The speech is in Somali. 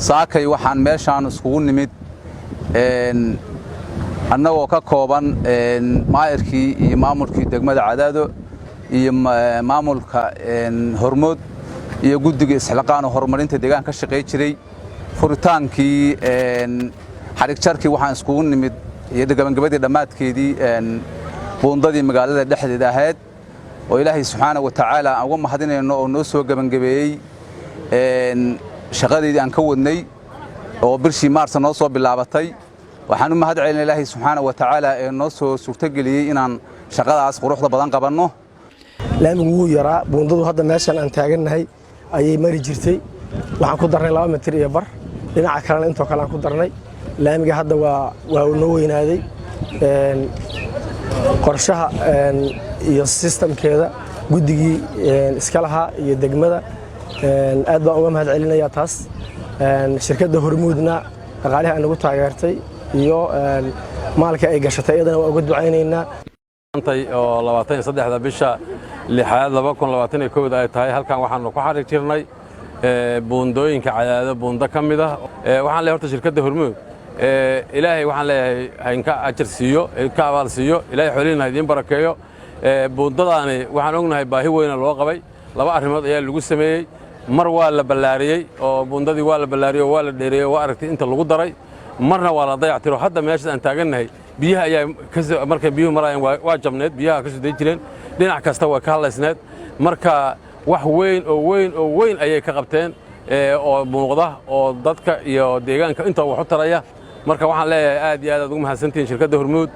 Saakay waxaan meeshaan iskugu nimid annagoo ka kooban maayarkii iyo maamulkii degmada Cadaado iyo maamulka Hormood iyo guddiga isxilqaan oo horumarinta deegaanka ka shaqay jiray. Furitaankii xadhigjarkii waxaan iskugu nimid iyo gabagabadii dhammaadkeedii buundadii magaalada dhexdeeda ahayd, oo Ilaahay subxaana wa tacaala aan uga mahadinayno oo noo soo gebangabeeyey shaqadeedii aan ka wadnay oo bishii Maarsa noo soo bilaabatay. Waxaan u mahad celinay Ilaahay subxaana wa tacaala ee noo soo suurtogeliyey inaan shaqadaas quruxda badan qabanno. Laamigu wuu yaraa. Buundadu hadda meeshan aan taagannahay ayay mari jirtay. Waxaan ku darnay 2.5 mitir, dhinaca kalena intoo kale aan ku darnay. Laamiga hadda waa noo weynaaday. Qorshaha iyo systemkeeda guddigii iska lahaa iyo degmada aad baan uga mahad celinayaa taas. Shirkadda Hormuudna dhaqaalihii ay nagu taageertay iyo maalka ay gashatay iyadana waa uga ducaynaynaa. Oo 23-da bisha lixaad 2021-da ay tahay, halkan waxaanu ku xarig jirnay buundooyinka Cadaado buundo ka mid ah. Waxaan leeyahay horta shirkadda Hormuud, Ilaahay waxaan leeyahay hainka ajar siiyo, ka abaal siiyo, Ilaahay xoolihiina ha idiin barakeeyo. Buundadaani waxaan ognahay baahi weyna loo qabay. Laba arrimood ayaa lagu sameeyey. Mar waa la ballaariyey oo buundadii waa la ballaariyey oo waa la dheereeyey oo waa aragtay inta lagu daray. Marna waa la dayactiro. Hadda meeshaas aan taagannahay biyaha ayaa, markay biyuhu maraayeen waa jabneed, biyaha ka soo day jireen, dhinac kasta waa ka hadlaysneed. Marka wax weyn oo weyn oo weyn ayay ka qabteen oo muuqda oo dadka iyo deegaanka inta wax u taraya. Marka waxaan leeyahay aad iyo aad aad ugu mahadsantihiin shirkadda Hormuud.